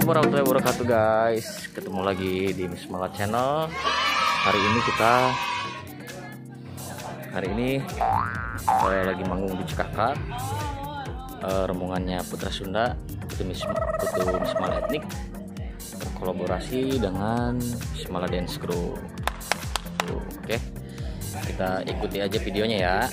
Assalamualaikum warahmatullahi wabarakatuh guys. Ketemu lagi di Mismala Channel. Hari ini kita lagi manggung di Cikakak. Rombongannya Putra Sunda, Putu Mismala Etnik berkolaborasi dengan Mismala Dance Crew. Oke, kita ikuti aja videonya ya.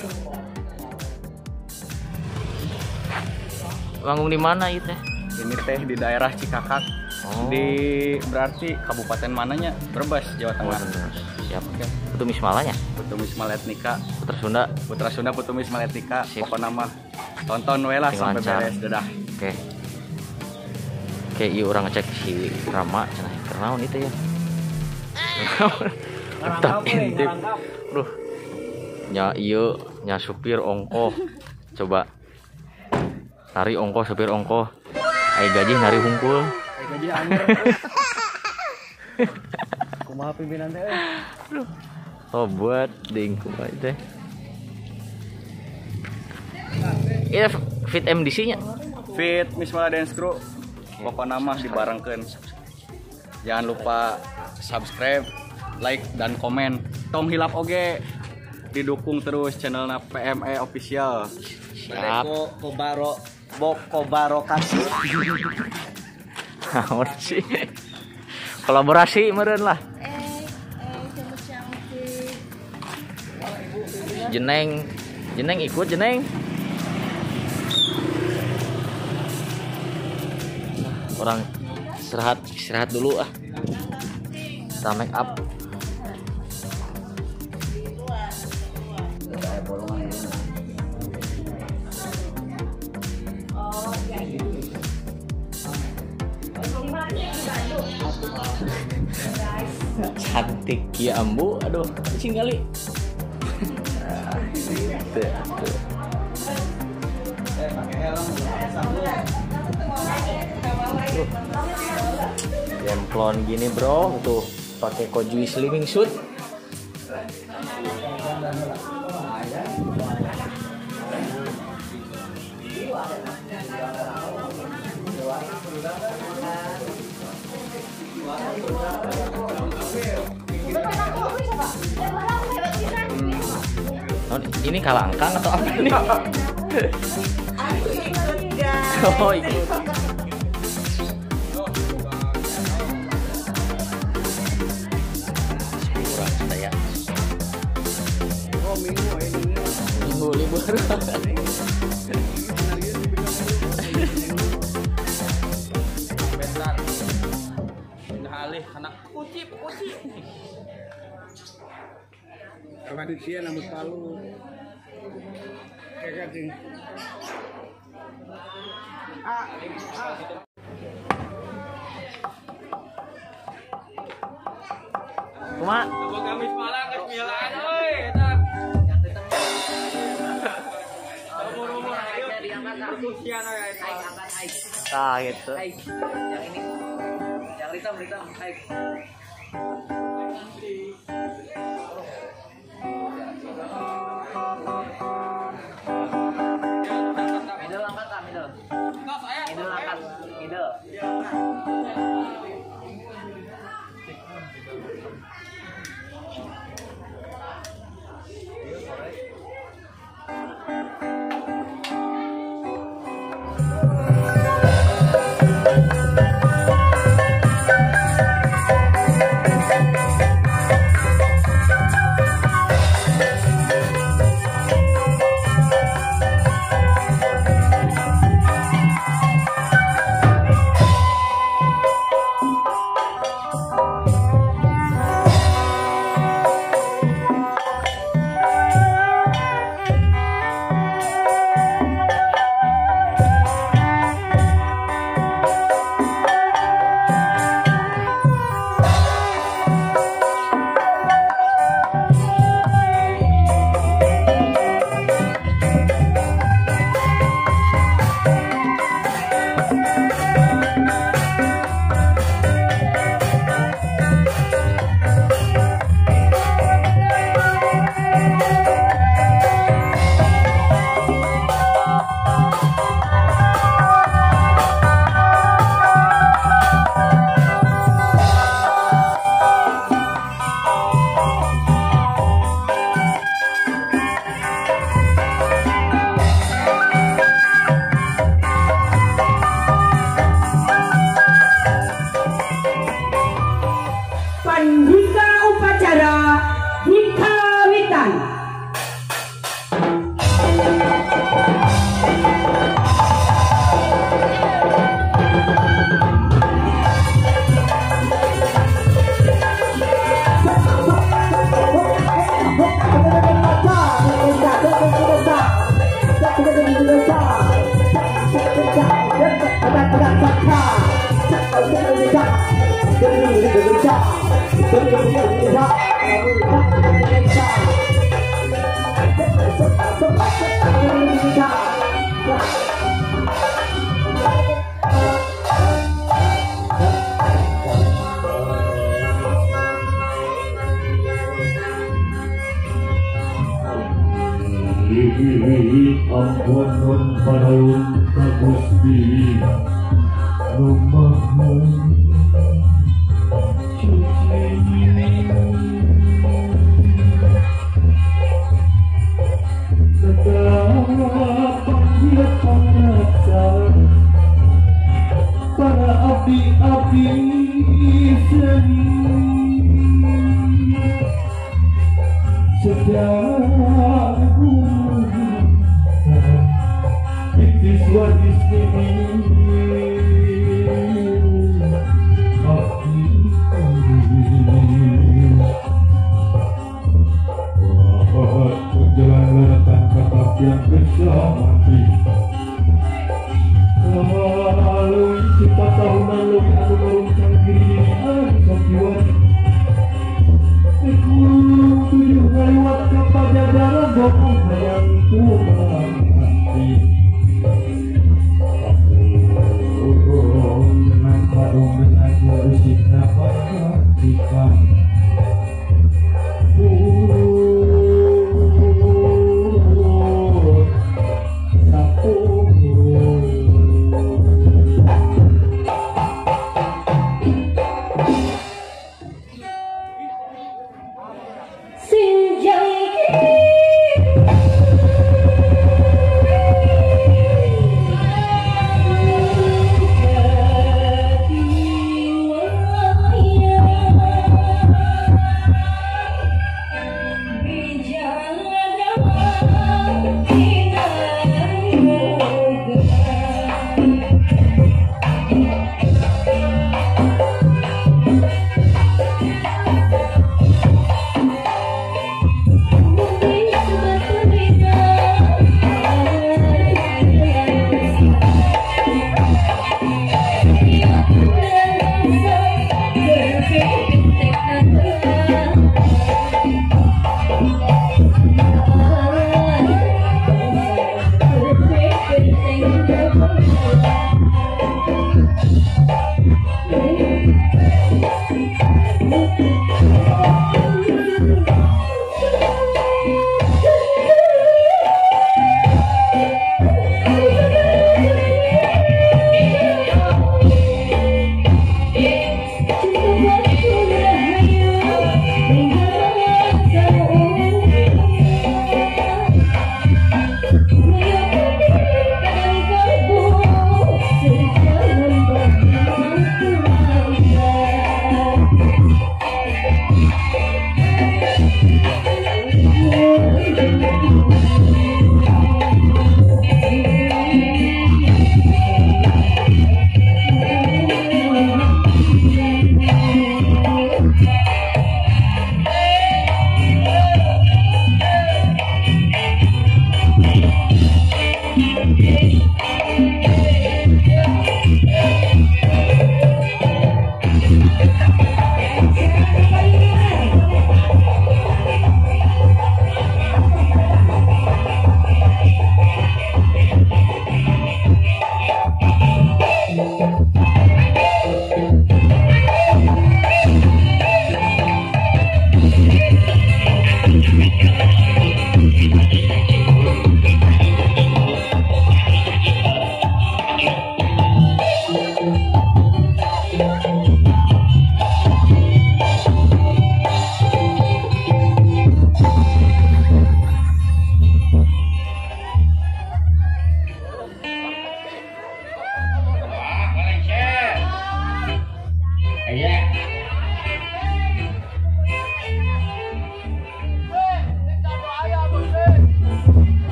Manggung di mana itu? Ini teh di daerah Cikakak. Oh. Di berarti kabupaten mananya? Brebes, Jawa Tengah. Oh, siap. Oke. Putu Mismalanya? Putu Mismala Etnika. Putra Sunda. Putra Sunda Putu Mismala Etnika. Pokoknya mah tonton we lah sampai beres, dadah. Oke. Oke, ieu urang ngecek si Rama cenah keur naon itu ya. Tetap intip. Duh. Nya ieu nya supir ongkoh. Coba nari ongkoh supir ongkoh. Ai gaji nari hungkul. Ai gaji angger. Kumaha pimpinan teh? Aduh. Tobat ding kumaha teh. Iya fit MDC-nya. Fit Mismala Dance Crew. Pokoknya mah dibarengkeun. Jangan lupa subscribe, like dan komen. Tong hilap oge didukung terus channelna PME Official. Siap. Kobaro Boko barokasi. Naon sih? Kolaborasi meureun lah. Jeneng, jeneng ikut jeneng. Orang istirahat dulu ah. Kita make up. Cantik ya ambu, aduh kucing kali. Demplon gini bro, tuh pakai kojui slimming suit. Ini kalangkang atau apa ini? Aku ikut guys. Oh ikut. Kurang kita ya. Oh minggu libur. Bentar. Alih anak kucing. Tradisi namun selalu kayak gini. Kumaha? Kami malah kesmilaan euy eta. Umur-umur ayo diangkat angkat. Tah gitu. Yang ini. Yang hitam naik. Middle angkat ah, middle. Middle angkat, middle. Ampun panalun ka Gusti nu Maha Suci. Panggil pangaca para abdi-abdi seni sedang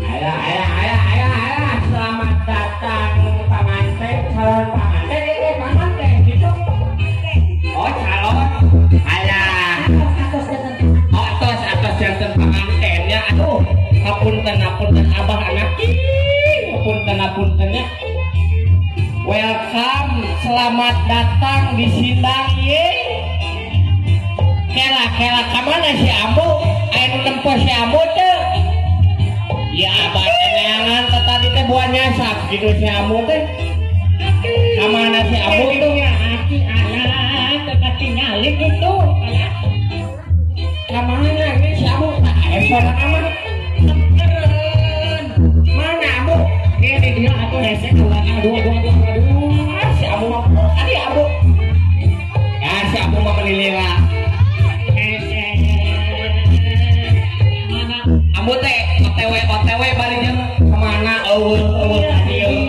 Ayo, ayo, ayo. abah anak punten-puntennya. Welcome, selamat datang di Sindang ye. Kela-kela kamana si Ambu? Aya nu nempo si Ambu teu? Ya abah neangan teh tadi teh buah nyasap gitu si Ambu teh. Kamana si Ambu tuh? Aki anak teh katingali gitu. Kamana ini si Ambu? Tah aya suara mah. Mana Ambu? Ini dia atuh hese aduh aduh aduh aduh. Si Ambu mah tadi Ambu. Ya si Ambu mah melilila. Mana Ambu teh OTW OTW baliknya kemana eueuh eueuh tadi eueuh.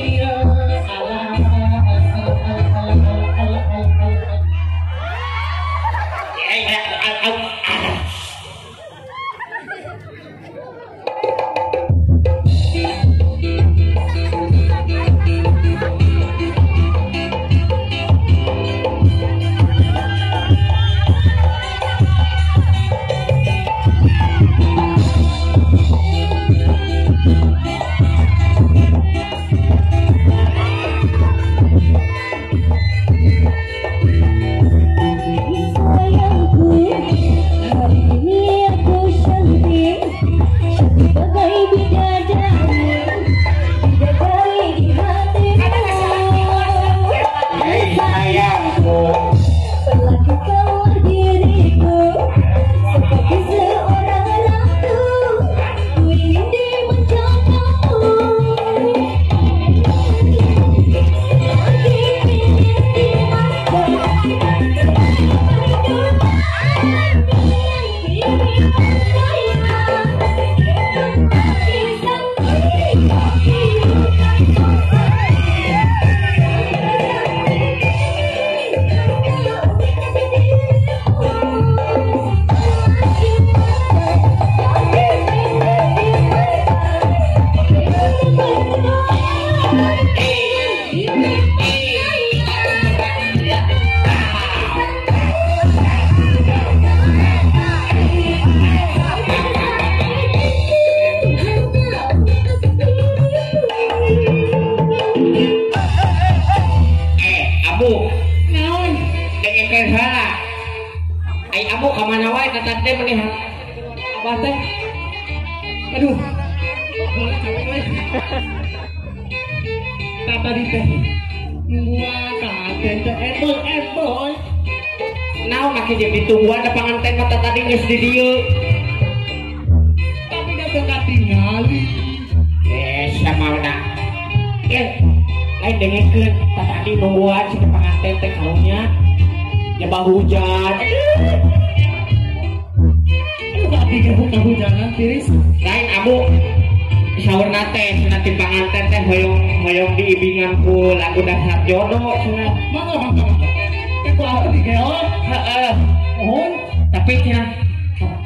Aduh, tadi teh nungguan katen teh ebol ebol. Naon make jeung ditungguan da panganten mah tadi geus di dieu. Tapi da teu katingali. Sama da. Lain dengekeun tadi nungguan si panganten teh karunya. Nyoba hujan. Abdi kehujanan tiris. Lain Ambu saurna teh cenah ti panganten teh hoyong hoyong diibingan ku lagu dasar jodoh cenah. Mangga mangga. Teh ku abdi digeot. Heeh. Mohon tapi cenah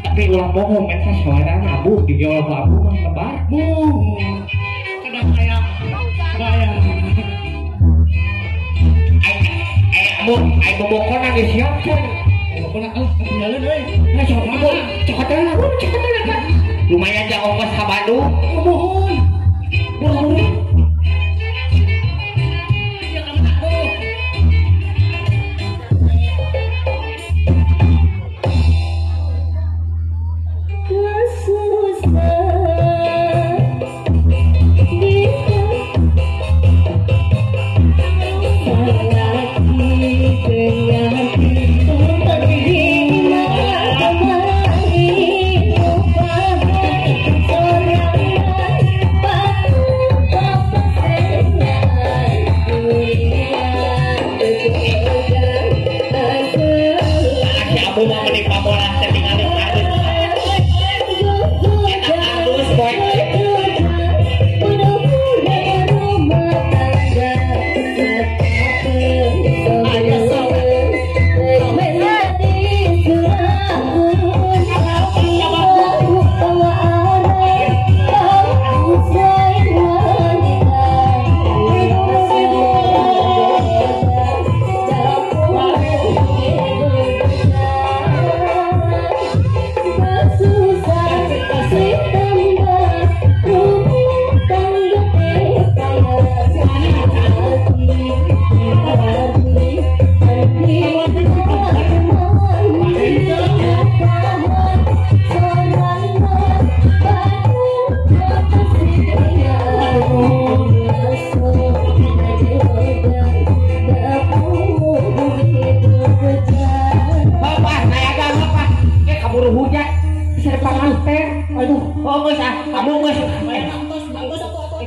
tapi ulah bohong eta suarana Ambu digeol ku Ambu mah lebar. Buh. Kadang aya bayar. Ai Ambu ai bobokona geus siap cenah. Bobokona ah ketinggalan euy. Nah, cokot Ambu, cokot heula, cokot heula. Lumayan ja ongkos ka Bandung. Mohon. Buru-buru. Ya kamana tuh? Terima kasih.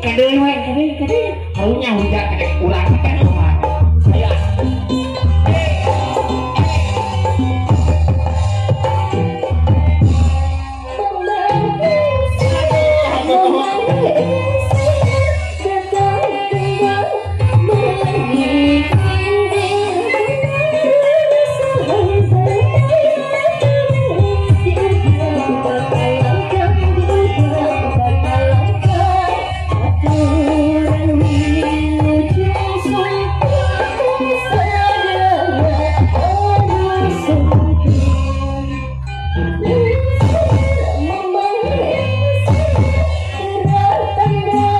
Kadeun we, kadeun, kadeun. Karunya hujan kedek urang teh kumaha. Aya. Thank you.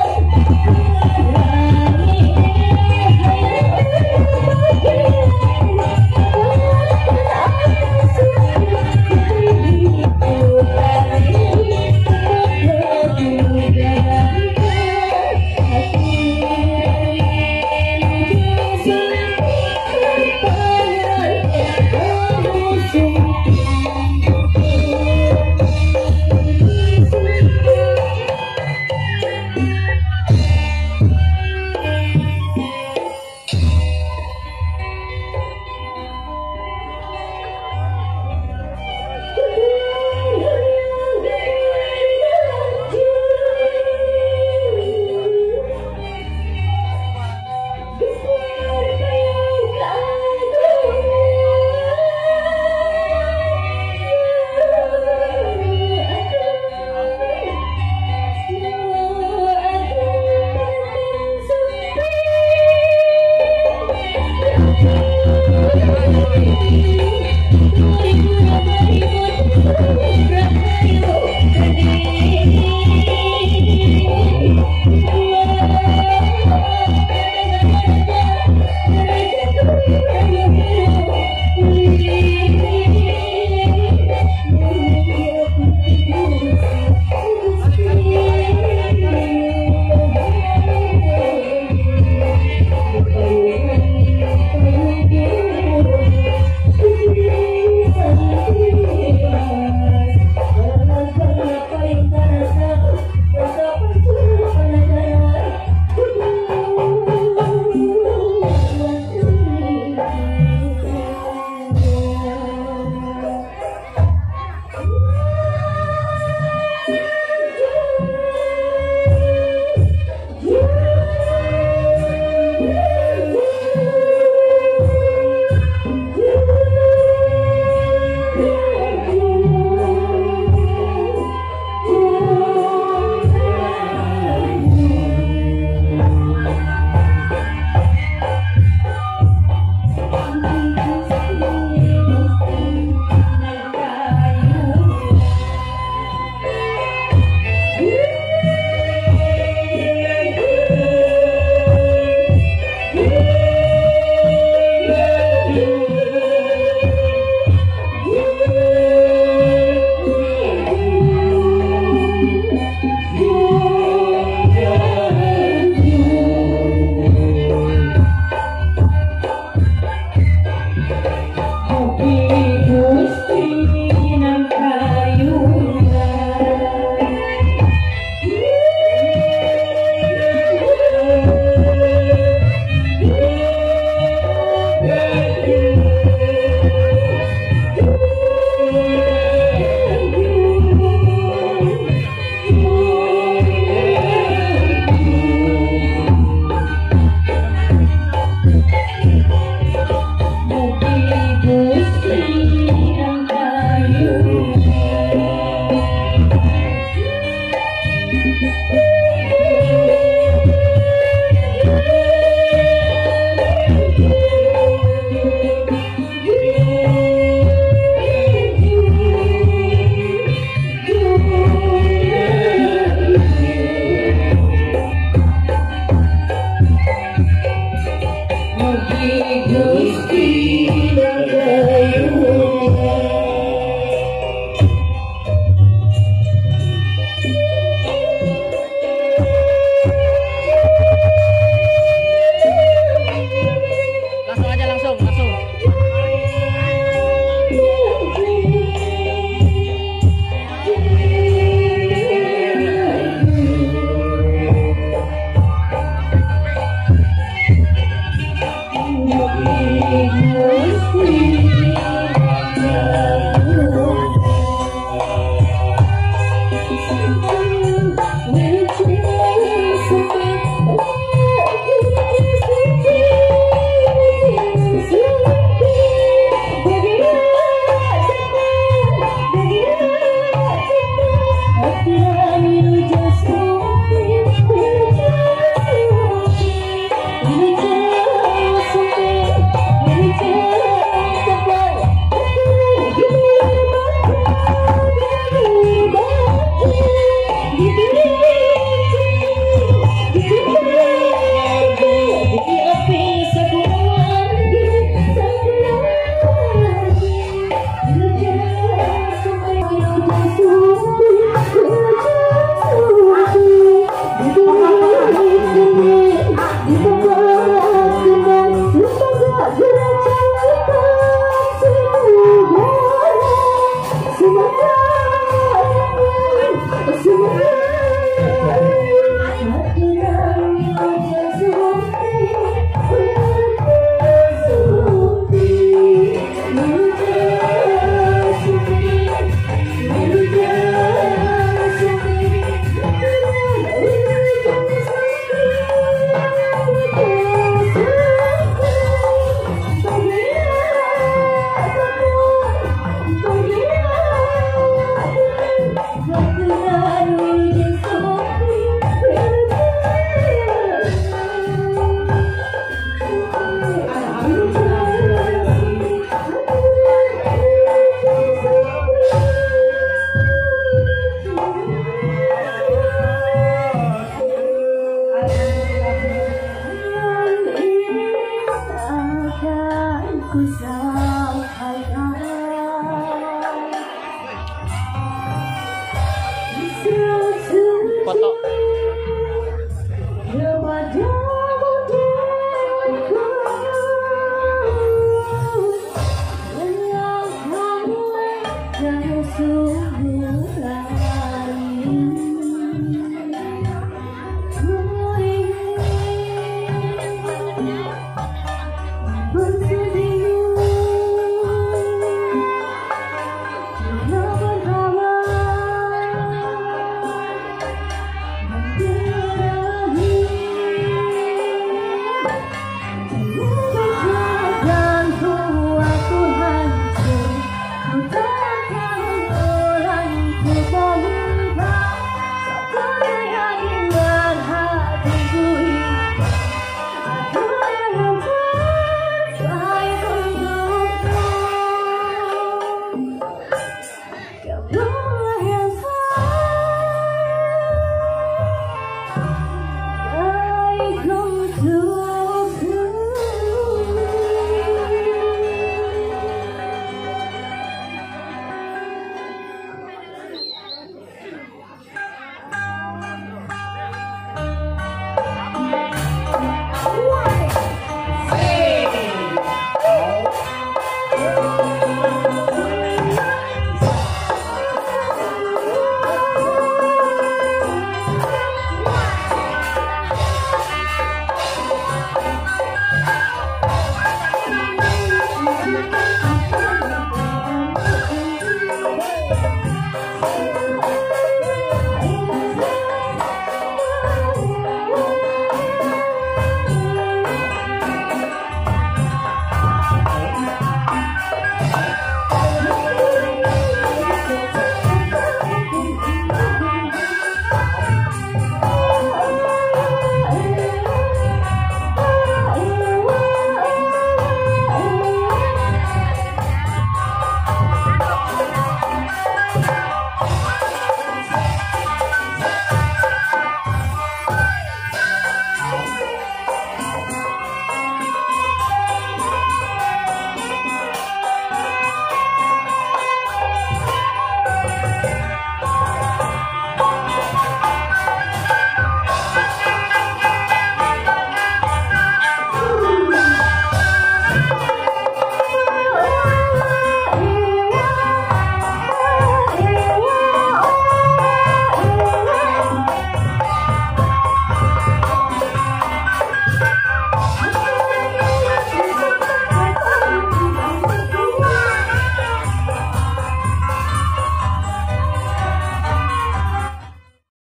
Aku